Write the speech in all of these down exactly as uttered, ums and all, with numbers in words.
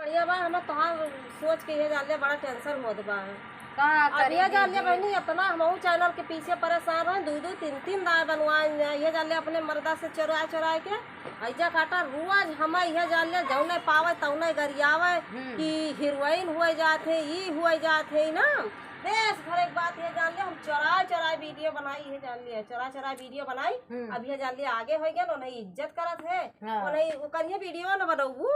ये बा, हम तोहार सोच के ये जान ले बड़ा tension होत बा। का अब करी ये जान ले दीदी? बहनी, इतना हमहू channel के पीछे परेशान रहे, दू दू तीन तीन दाए बनवाए, ये जान ले अपने मर्दा से चोरा चोरा के। ऐजा काटा रोज हम ये जान ले जौने पावे तौने गरियावे हम्म। कि heroine हुए जात है, ई हुए जात है ना। देश भर एक बात ये जान ले, हम चोराए चोराए video बनाई, ये जान ले चोराए चोराए video बनाई। हम्म। अब ये जान ले आगे हो गया, उन्हें इज्जत करत है, हाँ। उन्हें ओकर ये video न बनौबू।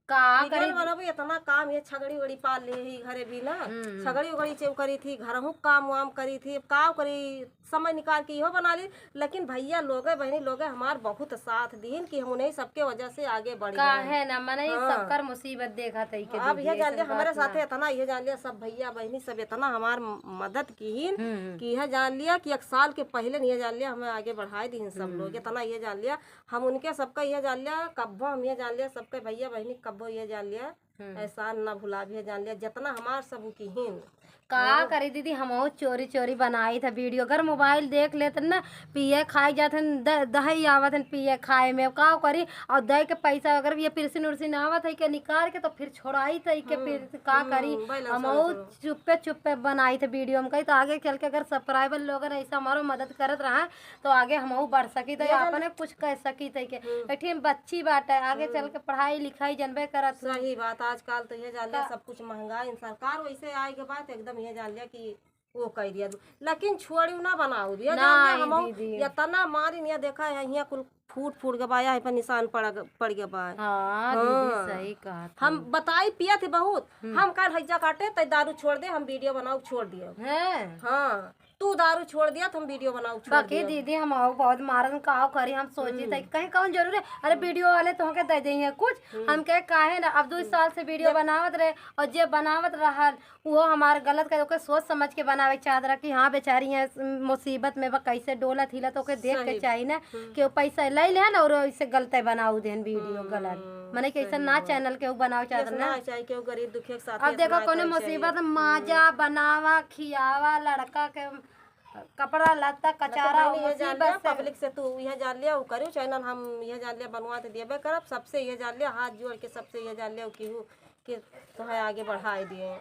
का video करी न दीदी? बनौबू, इतना काम ये छगड़ी उगड़ी पाल ले ही घरे भी ना। हम्म, हम्म। छगड़ी उगड़ी चेव करी थी, घरहू काम वाम करी थी, अब का करी, समय निकाल के इहो बना ली। लेकिन भैया लोगे, बहनी लोगे हमार बहुत साथ दीन कि हम उन्हें सबके वजह से आगे बढ़ गए। काहे ना, मने ई हाँ। सबकर मुसीबत देखत है के अब दीदी, ये जान लिया, ऐसन हमरे बात ना। साथे इतना ये जान लिया, सब भैया बहनी सब इतना हमार म-, मदद कीन हम्म, हम्म। कि यह जान लिया कि एक साल के पहले नहीं जान लिया, हमें आगे बढ़ाए दीन सब लोग। हम्म। इतना ये जान लिया, हम उनके सबका ये जान लिया, कब्बो हम ये जान लिया, सबके भैया बहनी कब्बो ये जान लिया, हम्म। एहसान ना भुलाबी है, जान लिया, जितना हमार सब कीन। का हाँ। करी दीदी, हमहू चोरी चोरी बनाई था video। अगर mobile देख लेत न, पिए खाए जात हन, द-, दही आवत हन पिए खाए में, अब का करी? और दे के पैसा अगर ये पिरसिन उरसिन आवत है के निकाल के, तो फिर छोड़ाई था के हम्म, फिर का हम्म, करी? बैलेंस हमहू वाला छोड़ो। चुप्पे चुप्पे बनाई था video में कही, तो आगे चल के अगर subscriber लोगन ऐसा हमारो मदद करत रहा, तो आगे हमहू बढ़ सकी, तो ये जान अपने कुछ कह सकी थे के। हम्म। बैठी हम बच्ची बाटे, आगे हम्म। चल के पढ़ाई लिखाई जनबे करत हूँ। सही बात, आजकल तो ये जान लिया का सब कुछ महंगाई, सरकार वैसे आए के बाद एकदम ये जान लिया कि वो कह दिया। लेकिन छोड़ी ना बनाऊ, ये ना जान लिया आई हमहू दीदी। इतना मारी नहीं देखा है, यहाँ कुल फूट फूट के बा, यहाँ पर निशान पड़ ग-, पड़ गया बा। हाँ, दीदी, हाँ। सही कहा हम तू। बताई पिया थे बहुत, हम्म। हम कल हैजा काटे, तै दारू छोड़ दे, हम video बनाऊ छोड़ दिए। हैं? हाँ। तू दारू छोड़ दिया, तो हम video बनाऊ छोड़ बाकी दिया। दीदी, हम आओ बहुत मारन का आओ करी, हम सोची हम्म। था कि कहीं कौन जरूरी है? अरे, हम्म। Video वाले तो हमके दे देंगे कुछ, हम्म। हम कहे काहे ना, अब दो हम्म। साल से video जब बनावत रहे, और जे बनावत रहल, वो हमार गलत करे, ओके सोच समझ के बनावे के चाहत रहा कि हाँ, बेचारी है मुसीबत में बा, कैसे डोलत हिलत, ओके देख सही। के चाहिए ना हम्म। कि वो पैसा ले लेन और ऐसे गलते बनाऊ देन video हम्म, गलत। मने कि ऐसा सही ना बात। Channel के वो बनावे चाहत ऐसा ना। ना चाहे कि वो गरीब दुखिया के साथ अब ऐसा देखो ना कौनो करे चाहिए। मुसीबत, माजा हम्म। बनावा, खियावा, लड़का के कपड़ा लत्ता, लेकिन कचारा, बहनी, ये जान मुसीबत लिया, से। Public से तू यह जान लिया, उ करू channel, हम यह जान लिया, बनवा तो देबे करब। सबसे यह जान लिया, हाथ जोड़ के सबसे यह जान लिया, उ केहू के तोहे आगे बढ़ाए दिए।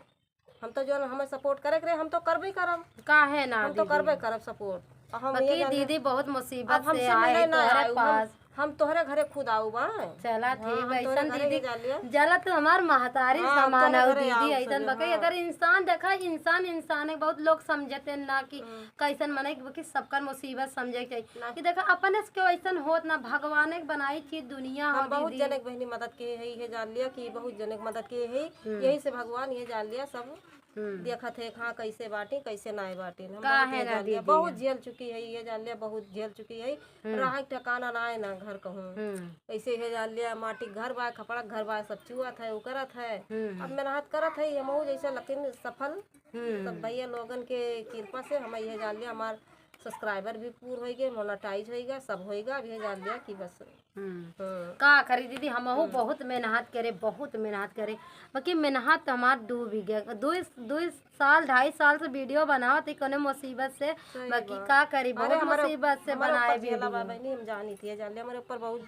हम तो जो हमें support करे के रहे, हम तो करबे करब। काहे ना हम तो दीदी? करबे करब support। अब हम बाकी ये जान लिया, दीदी बहुत मुसीबत अब हमसे से आए मिले ना तोहरे आए, हम पास। हम तोहरे घरे खुद आऊ बा। चला हाँ, ठीक हम बा, तोहरे ऐसन घरे दीदी, ही जा लिया। जला तू हमार महतारी हाँ, हम समान तोहरे हो घरे दीदी, आऊ ऐसन सके, बा कही, हाँ। अगर इंसान देखा, इंसान, इंसान है, बहुत लोग समझते ना कि हम्म। कैसन मने कि, कि सबकर मुसीबत समझे के चाहिए। ना। कि देखा, अपने से क्यों ऐसन होत ना, भगवान के बनाई चीज दुनिया हम हो बहुत दीदी। जने के बहनी मदद के है, ये जान लिया कि बहुत जने के मदद के है, हम्म। यही से भगवान ये जान लिया सब हम्म। देखत है, हाँ, कैसे बाटी, कैसे नाय बाटी। हम काहे बहुत ये ना जान लिया, दीदी? बहुत झेल चुकी है, ये जान लिया, बहुत झेल चुकी है। हम्म। रहा के ठिकाना ना है ना घर कहूँ। हम्म। ऐसे है जान लिया, माटी के घर बा, खपड़ा के घर बा, सब चुअत है, उ करत है। हम्म। अब मेहनत करत है, हमहू जैसे, लेकिन सफल हम्म। सब भैया लोगन के कृपा से हम ये जान लिया, हमार subscriber भी पूर होइगे, monetize होइगा, सब होइगा। अब ये जान लिया कि बस हम्म। हम्म। का करी दीदी, हमहू हम्म। बहुत मेहनत करे, बहुत मेहनत करे, बाकी मेहनत हमार डूब ही गया। दो, दो साल, ढाई साल से video बनावत ही कोनो मुसीबत से, सही बाकी बात। का करी, अरे बहुत हमारे, मुसीबत से हमारे बनाए ऊपर झेला बा video। बहनी, हम जानी थी, जान लिया, हमारे ऊपर बहुत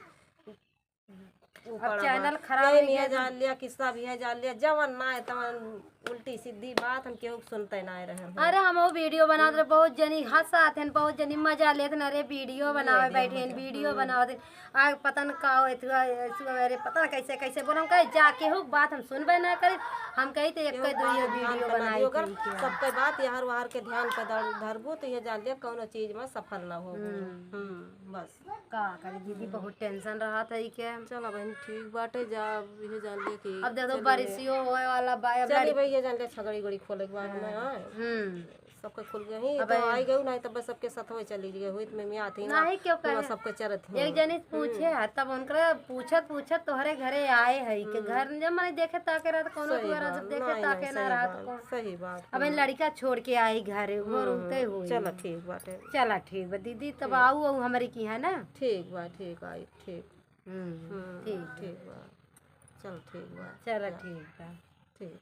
ऊपर अब बा। Channel खराब यही हो में गया। जान लिया, किस्सा भी है जान लिया, जवन ना है तवन उल्टी सीधी बात हम केहू के सुनते ना रहे हम। अरे हमहू video बनावत रहे, बहुत जनी हंसात हन, बहुत जनी मजा लेत हन, अरे video बनावे बैठे हन, video बनावत हन। आ पता न का होत हुआ, ऐसे हुआ, अरे पता न कैसे, कैसे बोलम, कहे जा केहू के बात हम सुनबे ना करी। हम कही तो एक केहू के दुइयो बात ध्यान video पे ना बनाई दियो, अगर करी के। सबके बात यार वार के ध्यान पे धर-, धरबू तो ये जान लिया कौनो चीज में सफल ना होबू। हम्म। हम्म, बस। का करी दीदी, बहुत tension रहत है के। चला बहन, ठीक बाटे, जा, अब इहे जान लिया कि अब देखो चली बारिशियो होए वाला बा, अब चली लड़की भाई, ये जान लिया छगड़ी गड़ी खोले के बाद में, हाँ। हाँ। हम्म। सबके खुल गए ही, अब तो ये आई गई ना, तब बस सबके साथ हुए चली गई हुई, तो मैं, मैं आती ना, नहीं, क्यों हुआ कहे? सबके चरत ही। एक जनी पूछे हम्म। है, तब उनकरा पूछत, पूछत तोहरे घरे आए है, के हम्म। घर जब मने देखे ताके रहत, कोनो सही दुआरा बात, जब देखे नहीं, ताके नहीं, ना सही रहत बात, कौन। सही बात, अब इन हम्म। लड़का छोड़ के आई घरे, वो हम्म, रोते हुए। चला, ठीक बाटे। चला, ठीक बा दीदी, तब ठीक। आऊ, आऊ हमरे की है ना। ठीक बा, ठीक आई, ठीक। हम्म, हम्म, ठीक बा। ठीक बा। चल, ठीक बा। चला, जा। ठीक बा। ठीक।